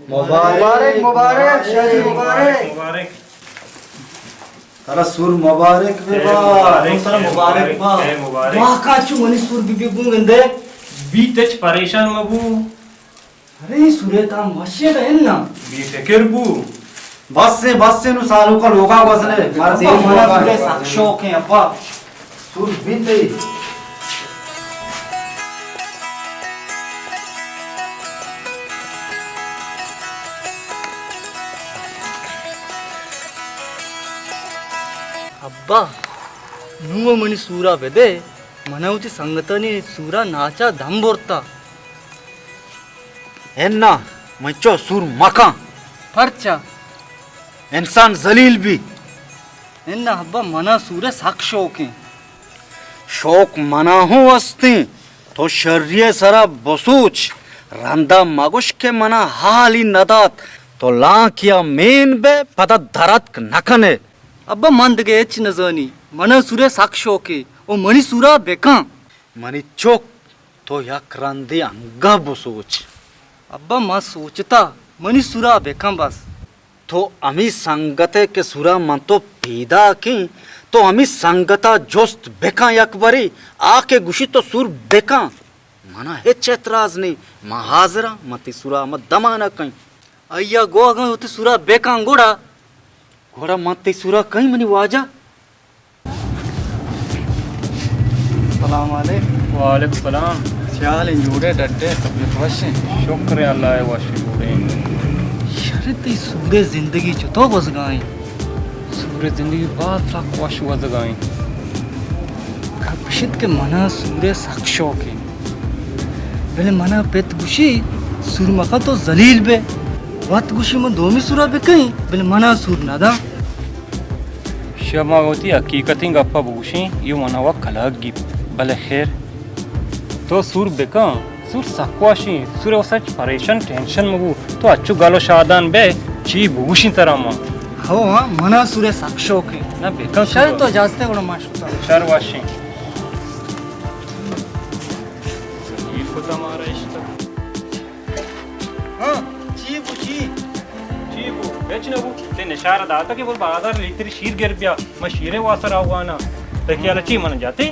مبارک، مبارک، شادی مبارک۔ مبارک۔ ترا سور مبارک بے اے با۔ مبارک، ترا اے مبارک با۔ اے مبارک۔ واہ، کاچو منی سور بی بی گوں گندے۔ بی تچ پریشان مبو۔ ارے، سورے تام وشے دا انا۔ بے فکر بو۔ بس سے، بس سے، نو سالو کا لوگا گوزنے۔ مردے منا سورے سک شوق ہیں ابا۔ سور بی تئی۔ ابا، نوں منی سورا بدے، منا وتی سنگتانی سورا ناچا دم برتا۔ انا، من چو سور مکاں۔ پرچا؟ انسان ذلیل بی۔ انا ابا، منا سورے سک شوق ایں۔ شوق منا ہوں استیں۔ تو شری ء سرا بسوچ، رندا مگوش کہ منا حالی ندات۔ تو لانکیا مین بے، پدا درتک نکنے۔ ابا، من دگہ ہچ نزانی۔ منا سورے سک شوق ایں۔ او منی سورا بکن۔ منی چک، تو یک رندے انگہ بسوچ۔ ابا، من سوچتا، منی سورا بکن بس۔ تو ہمے سنگت ئے کہ سورا من تو پیداکیں، تو ہمے سنگتا جست بکن یک برے، آ کہ گوشی تو سور بکن۔ منا ہچ اعتراض نیں، من حاضراں، من تئی سورا ہمہ دمانا کئیں۔ آئیا گو اگاں وتی سورا بکن گڑا۔ گڑا من تئی سورا کئیں منی واجہ۔ سلام علیکم۔ وعلیکم سلام۔ چے حال ایں؟ جوڑ ئے، ڈڈ ئے، طبیعت وش ایں؟ شکر ایں اللہ ء، وش جوڑ ایں۔ شر، تئی سورے زندگی چتو گوزگا ایں؟ سورے زندگی باز سک وش گوزگا ایں۔ گپ اش انت کہ منا سورے سک شوق ایں۔ بلے منا پت گوشی، سور مکن تو ذلیل بے۔ وت گوشی من دومی سورا بکئیں، بلے منا سور نداں۔ شما وتی حقیقتیں گپا بگوشیں، اے منا وا کلگ گیپت، بلے خیر۔ تو سور بکن، سور سک وشیں، سور واسا ہچ پریشان ٹینشن مبو، تو اچو گل و شادان بے، چی بگوشیں ترا ما۔ ہو ہاں، منا سورے سک شوق ایں۔ نہ بکن شر سور۔ تو اجازت ئے گڑا ما شتاں۔ شر وشیں۔ سیر کتا مارا اشتا۔ ہاں، چی بو، چی؟ چی بو؟ ہچ نہ بو۔ تئی نشارہ داتا کہ برو بازار لیتری شیر گر بیا۔ من شیرے واسطہ راوگانا۔ تئی خیال چی من جاتے؟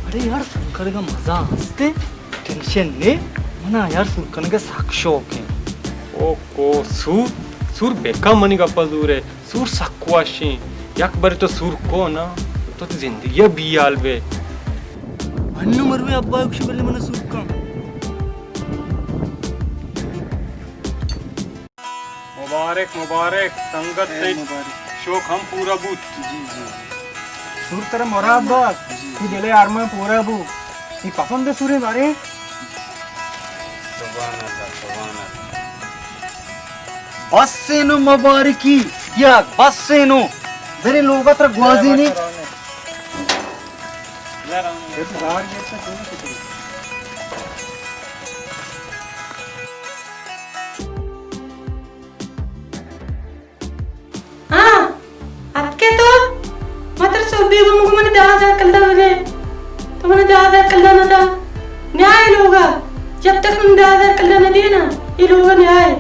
ارے یار، سور کنگا مزہ ہستے۔ ٹینشن نے۔ منا یار سور کنگا سک شوق ایں۔ او کو سور، سور بکن منی گپا زورے۔ سور سک وشیں۔ یک برے تو سور کو نا، تو تئی زندگی ء بے حال بے۔ انو مروے ابا گوشی بلے من سور کن۔ مبارک، مبارک، سنگت اے تئی مبارک۔ شوق ہم پورا بوت۔ جی، جی، جی۔ سور ترا مراد بات۔ جی، تو جی۔ دل ارمان پورا بو۔ سی پسند سورے بارے۔ سبحان اللہ، سبحان اللہ۔ بس اینو مبارکی دیگ، بس اینو۔ برے لوگا ترا گوازینی۔ ہاں، اتکے تو؟ ما ترا سوبی گوں گوں من دہ ہزار کلدار دے۔ تو من دہ ہزار کلدار نہ دا۔ نیائے لوگا۔ جب تک من دہ ہزار کلدار نہ دیے نا، اے لوگا نیائے۔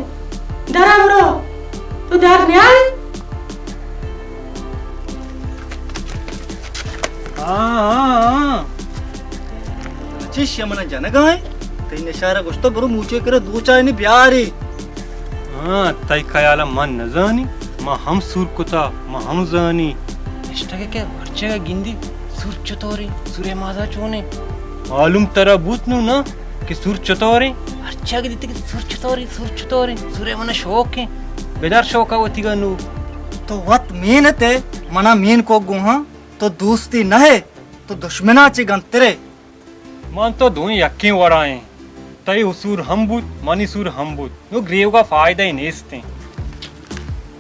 درا برو۔ تو در نیائے؟ ہاں، ہاں، ہاں۔ چش منا جنگا ایں؟ تئی نشارہ گوشتہ برو موچے کرا دو چائے نی بیاری۔ ہاں، تئی خیالا من نزانی، ما ہم سور کتا، ما ہم زانی۔ نشتگے کہ مرچیگا گندی، سور چطوری، سورے مازا چونے؟ معلوم ترا بوت نو نا کہ سور چطوریں؟ ہرچا کہ دیتے کہ سور چطوریں، سور چطوریں، سورے منا شوق ہیں۔ بدار شوق وتیگا نو۔ تو وت مینتے، منا مین کو گوہاں، تو دوستی نہ ہے، تو دشمنا چے گنترے۔ من تو دوئیں یکیں وڑا ایں۔ تئی سور ہم بوت، منی سور ہم بوت۔ نو گریوگا فائدہ ہی نیستیں۔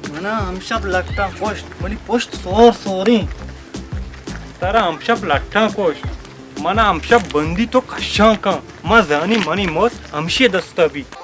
منا ہمشپ لٹاں کشت، منی پشت سور سوریں۔ ترا ہمشپ لٹاں کشت، منا ہمشپ بندی تو کشاں کن۔ ما زانی منی موت ہمشی دستا بیت۔